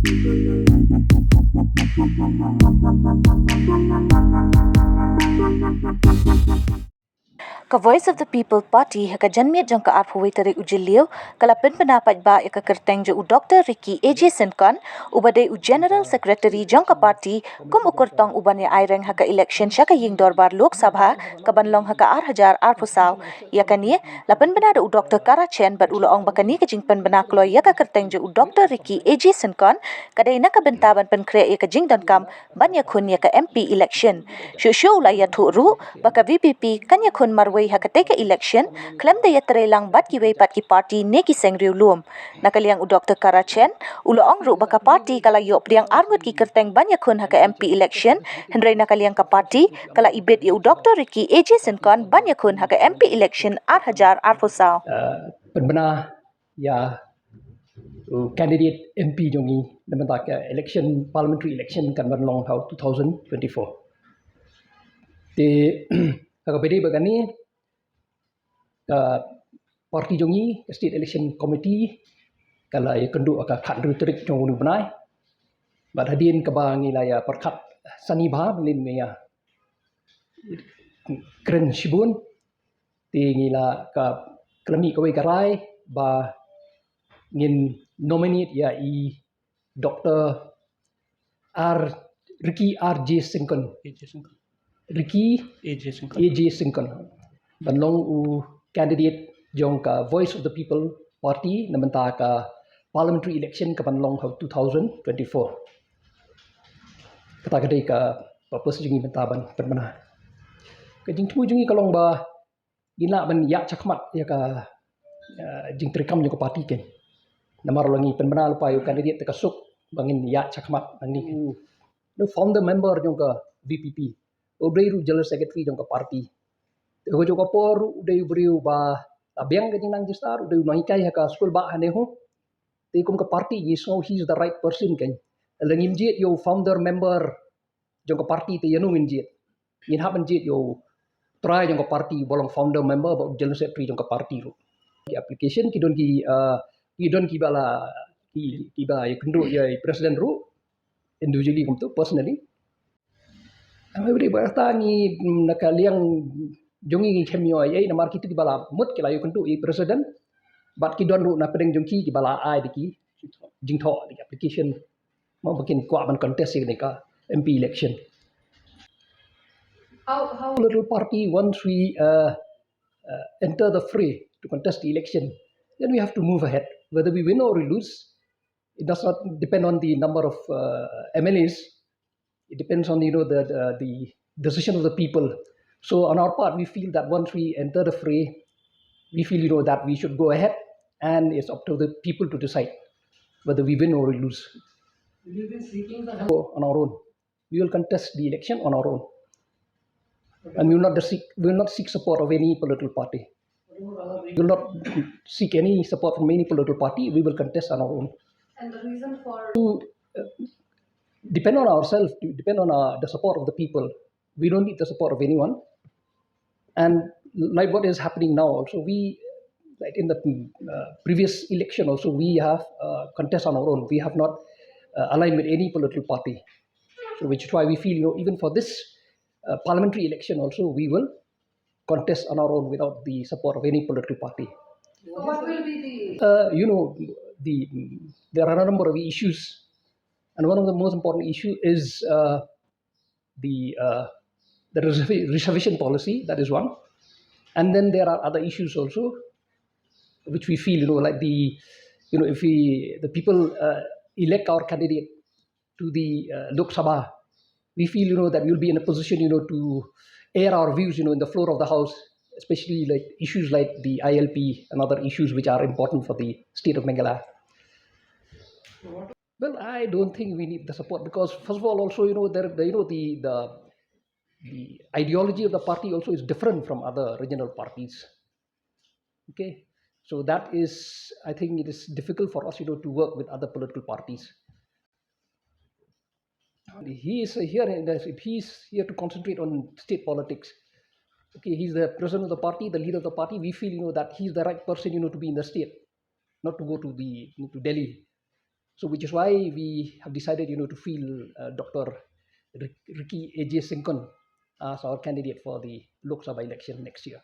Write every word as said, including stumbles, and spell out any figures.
Ka Voice of the People Party ha ka janmiet jong ka arphew wei tarik u Jylliew ka la pynbna paidbah ïa ka kyrteng jong u Doctor Ricky A J Syngkon, uba dei u General Secretary jong ka party, kum u kyrtong uban ïa aireng ha ka election sha ka ïing dorbar Lok Sabha kaban long ha ka ar hajar arphew saw. Ïa kane la pynbna da u Doctor Kara Chen bad u la ong ba kane ka jingpynbna kloi ïa ka kyrteng jong u Doctor Ricky A J Syngkon ka dei na ka bynta ban pynkhreh ïa ka jingdonkam ban ïakhun ïa ka M P election. Shuh shuh u la ïathuh ruh ba ka V P P kan ïakhun marwei ha katei ka election khlem da ïatreilang bad kiwei pat ki party ne ki seng riewlum. Na ka liang u Doctor Kara Chen u la ong ruh ba ka party ka la ïoh pdiang arngut ki kyrteng ban ïakhun ha ka M P election, hynrei na ka liang ka party ka la ibit ïa u Doctor Ricky A J Syngkon ban ïakhun ha ka M P election ar hajar arphew saw. Uh, pynbna ïa u candidate M P jong ngi na bynta ka election, parliamentary election kan ban long ha u two thousand twenty-four. Te ha kaba ïadei bad kane, ka party jong ngi, ka State Election Committee, ka la ïakynduh ha ka khathynriew tarik jong une u bnai. Bad hadien kaba ngi la ïa pyrkhat sani bha, mynlien mynta ïa kren shibun, te ngi la ka, ka la mih kawei ka rai ba ngin nominate ïa i Doctor R, Ricky R J Syngkon. A J Syngkon. Ricky A J Syngkon. A J Syngkon ban long u candidate jong ka Voice of the People Party na bynta ka parliamentary election kaban long ha u two thousand twenty-four. Kata ka dei ka purpose jong ngi mynta ban pynbna. Ka jingthmu jong ngi ka long ba ngin lah ban ïaid shakhmat ïa ka, eh, jingtreikam jong ka party keiñ. Namar lada ngi pynbna lypa ïa u candidate te ka suk ba ngin ïaid shakhmat nangne. U, u founder member jong ka V P P, u dei ruh general secretary jong ka party. Te ka jong ka por ruh u dei u briew ba la biang ka jingnang jingstad, u dei u nonghikai ha ka skul bah ha NEHU. Te kum ka party ngi sngew he is the right person keiñ. Lada ngim jied ïa u founder member jong ka party te ïano ngin jied? Ngin hap ban jied ïa u trai jong ka party ba long founder member bad u general secretary jong ka party ruh. Ki application ki don ki, uh, ki don kiba la, ki, kiba ïakynduh ïa i president ruh individually kumto, personally. Hynrei ba kata ngi, mm, na ka liang jong ngi ngim ïoh ei ei namar kito kiba la mut ki la ïakynduh ïa i president. Bad ki don ruh na pdeng jong ki kiba la ai da ki jingthoh, da ki application. Mo ba kin kwah ban contest ïa kane ka M P election. How, how political party, once we, uh, uh, enter the fray to contest the election, then we have to move ahead. Whether we win or we lose, it does not depend on the number of, uh, M L As. It depends on, you know, the, the, the decision of the people. So on our part, we feel that once we enter the fray, we feel, you know, that we should go ahead, and it's up to the people to decide whether we win or we lose. Will you be seeking the help? On our own. We will contest the election on our own. And we will not seek, we will not seek support of any political party. We will not seek any support from any political party. We will contest on our own. And the reason for to, uh, depend on ourselves, to depend on, uh, the support of the people. We don't need the support of anyone. And like what is happening now also, we, like in the, uh, previous election also, we have, uh, contest on our own. We have not, uh, aligned with any political party. So which is why we feel, you know, even for this, uh, parliamentary election also, we will contest on our own without the support of any political party. So what will be the, uh, you know, the, there are a number of issues, and one of the most important issue is, uh, the, uh, the reserva-, reservation policy. That is one, and then there are other issues also, which we feel, you know, like the, you know, if we, the people, uh, elect our candidate to the, uh, Lok Sabha, we feel, you know, that we'll be in a position, you know, to air our views, you know, in the floor of the House, especially like issues like the I L P and other issues which are important for the state of Meghalaya. Well, I don't think we need the support because, first of all, also, you know, there, the, you know, the, the, the ideology of the party also is different from other regional parties. Okay, so that is, I think, it is difficult for us, you know, to work with other political parties. He is here, and if he is here to concentrate on state politics, okay, he's the president of the party, the leader of the party. We feel, you know, that he's the right person, you know, to be in the state, not to go to the, to Delhi. So which is why we have decided, you know, to field uh, Doctor Rik- Ricky A J Syngkon as our candidate for the Lok Sabha election next year.